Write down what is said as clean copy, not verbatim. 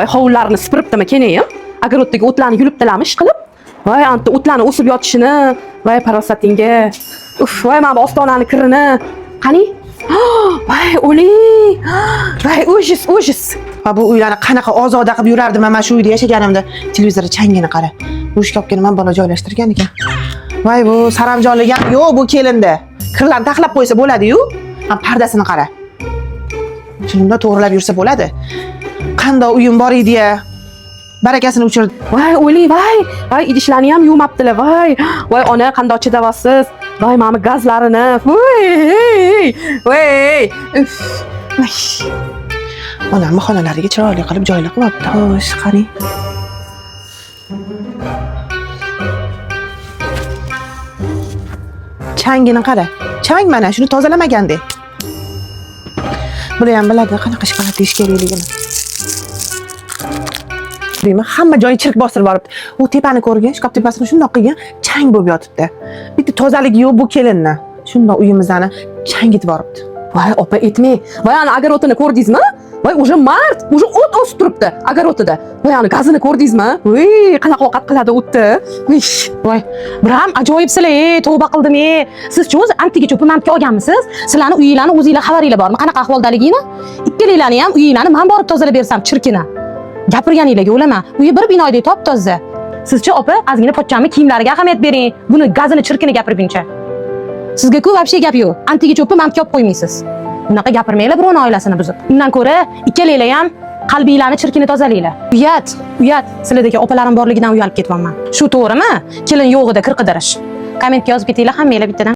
Hovlilarini supuribdimi kenayim? Огород dagi o'tlarni yulibdilarmi ish qilib? Voy, anta o'tlarni o'sib yotishini, voy farosatingga. Uf, voy mana bu ostonani kirini. Qani? Voy, o'ling. Voy, ужас, ужас. Va bu uylarni qanaqa ozoda qilib yurardim man shu uyda yashaganimda. Televizorda changini qara. Bu shkafga nima bola joylashtirgan ekan. Voy, bu saramjonlik ham yo'q bu kelinda. Kirlarni taxlab qo'ysa bo'ladi-yu. Ham pardasini qara. Shunda to'g'rilab yursa bo'ladi. Qandoq uyim bor edi-ya. Barakasini o'chirdi. Voy, o'ling, voy. Voy, idishlarni ham yuvmabdilar. Voy. Voy, ona qandoq chidavasiz. Voy, mana bu gazlarini. Voy, voy. Uf. Voy. Onamni xonalariga chiroyli qilib joyli qilibdi. Xo'sh, qarang. Changini qara. Chang mana shuni tozalamagandek. Bular ham biladi qanaqa shokolad yeyish kerakligini. Deyman, hamma joyi chirik bostirib boribdi. U tepani ko'rgan, shkaf tepasini shundoq qilgan, chang bo'lib yotibdi. Bitta tozaligi yo'q bu kelinni. Shundoq uyimizni changitib boribdi. Voy, opa aytmang. Voy, ana огород ini ko'rdingizmi? Voy, уже mart, уже o't o'sib turibdi огород ida. Voy, ana gazini ko'rdingizmi? Voy, qanaqa ovqat qiladi o'tni. Voy. Voy, biram ajoyibsizlar, ey, tavba qildim, ey. Sizchi o'zi antiga cho'pi mantiga olganmisiz? Sizlarni uyinglarni o'zinglar xabaringlar bormi? Qanaqa ahvoldaligini? Ikkalanglarni ham uyinglarni men borib tozalab bersam chirkini. Gapirganinglarga o'laman. Uyi bir binoydek top-toza. Sizchi opa, ozgina pochchamni kiyimlariga ahamiyat bering. Buni gazini chirkini gapirguncha. Sizga-ku вообще gap yo'q. Antiga cho'pi mantiga olib qo'ymaysiz. Bunaqa gapirmanglar birovni oilasini buzib. Undan ko'ra ikkalanglar ham qalbinglarni chirkini tozalanglar. Uyat, uyat. Sizlardagi opalarim borligidan uyalib ketyapman. Shu to'g'rimi? Kelin yo'g'ida kir qidirish. Kommentga yozib ketinglar hammanglar bittadan.